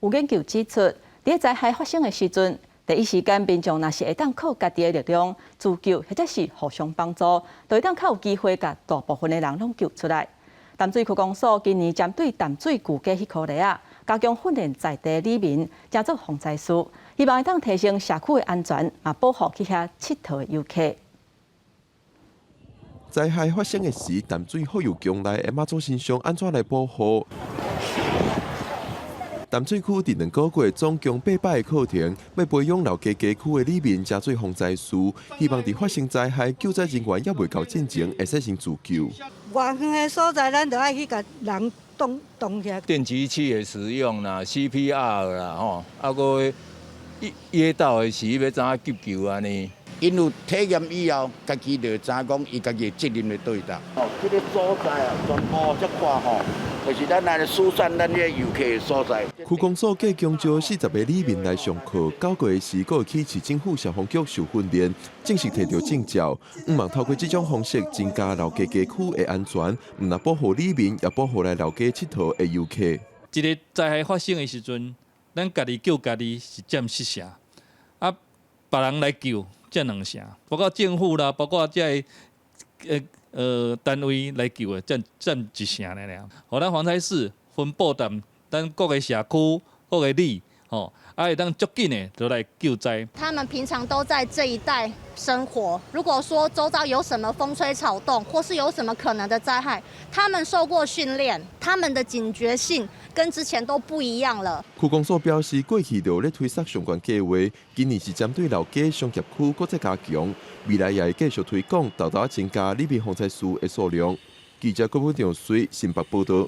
有研究指出，佇災害發生的時陣，第一時間民眾若是會當靠家己的力量自救，或者是互相幫助，就會當較有機會共大部分的人攏救出來。淡水區公所今年針對淡水舊街彼箍犁仔，加強訓練在地里民，成做防災士，希望會當提升社區的安全，嘛保護去遐𨑨迌的遊客。災害發生的時，淡水福佑宮內的媽祖神像按怎來保護？淡水區佇2個月總共8擺的課程，欲培養老街街區的里民，成做防災士，希望佇發生災害，救災人員猶未到進前，會使先自救。偌遠的所在，咱就愛去共人擋擋起來。電擊器的使用啦，CPR 啦，吼，啊閣噎到的時欲怎急救按呢？𪜶有體驗以後，家己就知影講，伊家己的責任佇佗位。哦，這个所在啊，全部這看吼，就是咱來疏散咱這个遊客的所在。區公所計共招40個里民來上課，9月時閣會去市政府消防局受訓練，正式提著證照。向望透過這種方式增加老街街區的安全，毋但保護里民，也保護來老街𨑨迌的遊客。一个災害發生的時陣，咱家己救家己是佔四成，啊，別人來救佔兩成，包括政府啦，包括這个單位來救的佔一成爾爾。予咱防災士分布佇咱各个社區、各个里，吼，啊會當足緊的就來救災。他們平常都在這一帶生活，如果說周遭有什麼風吹草動，或是有什麼可能的災害，他們受過訓練，他們的警覺性跟之前都不一樣了。區公所表示，過去就有咧推捒相關計劃，今年是針對老街商業區閣再加強，未來也會繼續推廣，沓沓增加里民防災士的數量。記者郭本長水新北報道。